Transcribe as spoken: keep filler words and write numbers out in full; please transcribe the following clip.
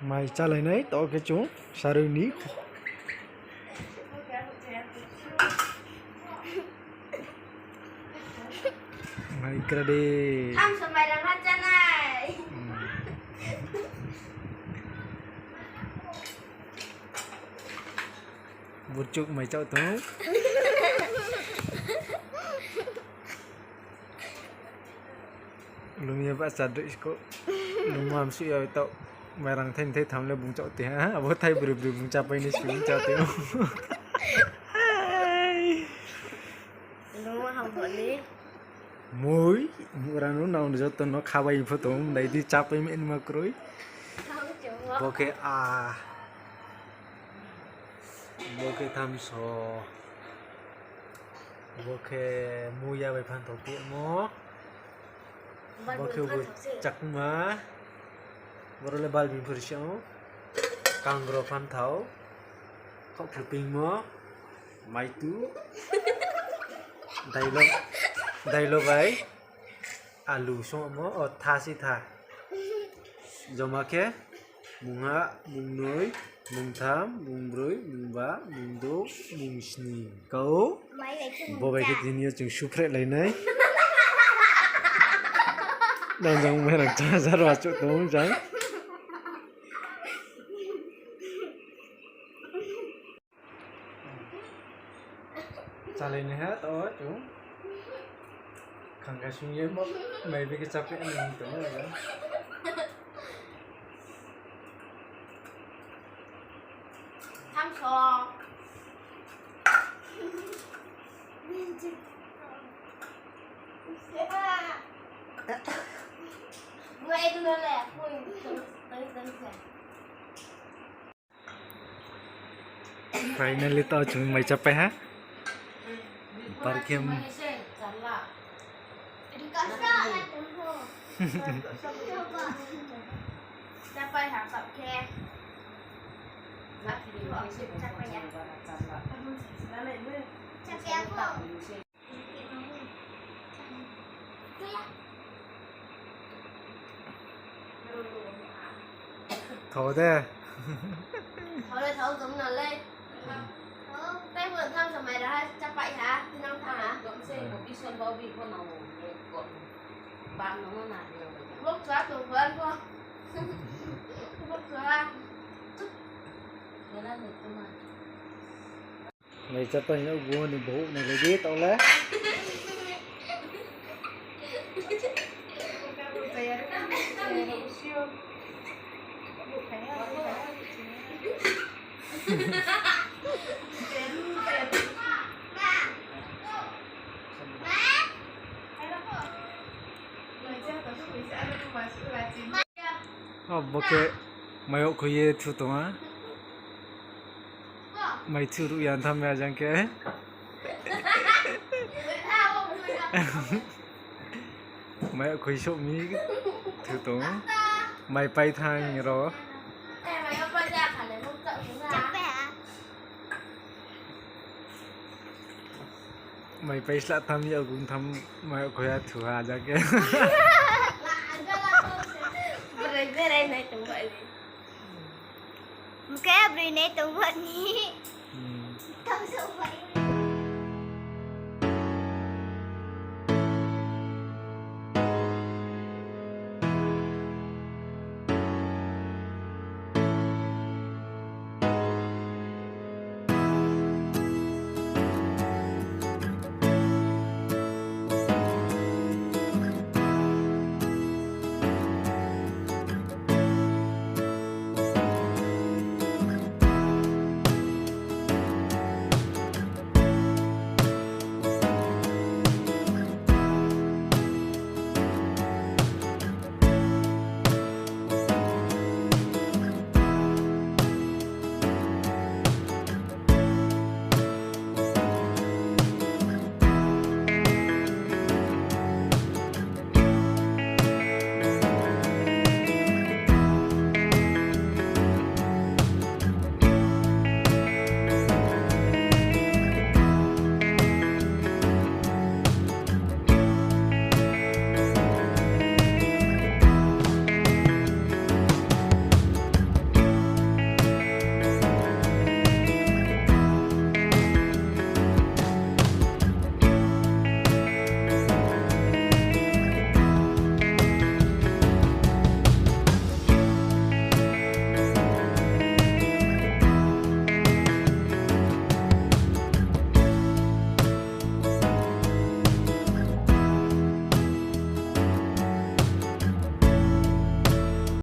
Mai chálai nai, to khe chung sarui ni. Mai kra de. Ang so mai rang ha chánai. Hmm. Burchuk mai chao tong. Lum ye ba cha doi sko. Lum mam su ya tau. Mairang thai thai tham le bung chao te ha. Abo thai bri bri bung chapai ni si bung chao te. Lum ham pho ni. Mui, mura no nang joto no khabai pho tong, dai di chapai me nma kroi. Bo khe a. Bo khe thamso. Bo khe muya bai phanthao timo. Bo khe bo chakma. Boro le balbing phuri se o. Kangro phanthao. Khokphlu pingmo. Maitu. Dailo, dailo bai. Alu songmo, o, tha si tha. Joma khe, mungha, mungnoi, mungtham, mungbroi, mungba, mungdouh, mungsni. Kau, bo bai khe tini yo chung suphrehlai nai. Nang jang mai rang cha, cha rao achouh tong jang. Chálai nai ha, to chung. Khangkha sung ye bo, mai bai khe chápai nai tong o. Thamso. Bo e dun le, bo e dun le. Finally, to chung mai chápai ha. Bar khe m- Thao de. Thao le thao, jom na le. Thao, tai bo tham samai ra ha, chapai ha, tinang tha ha. Jom se, bo bison bo bi bo na wo, ko. Bang no na. Bok chua to ban bo. Bok chua. Chup. Mana ni kuma. Mai chápai no bo ni bo nai le di tong le. O, bo khe mai yag khoi ye thu tong ha. Mai thu ruh ya tham ya jang khe. Mai yag khoi souh mi thu tong. Mai pai thang ro. Mai pai slah tham ya gung tham mai khoi ya thu ha jang khe. Broi berai nai tong bai ni. Mkhe broi nai tong bai ni. Hmm. Tong so bai.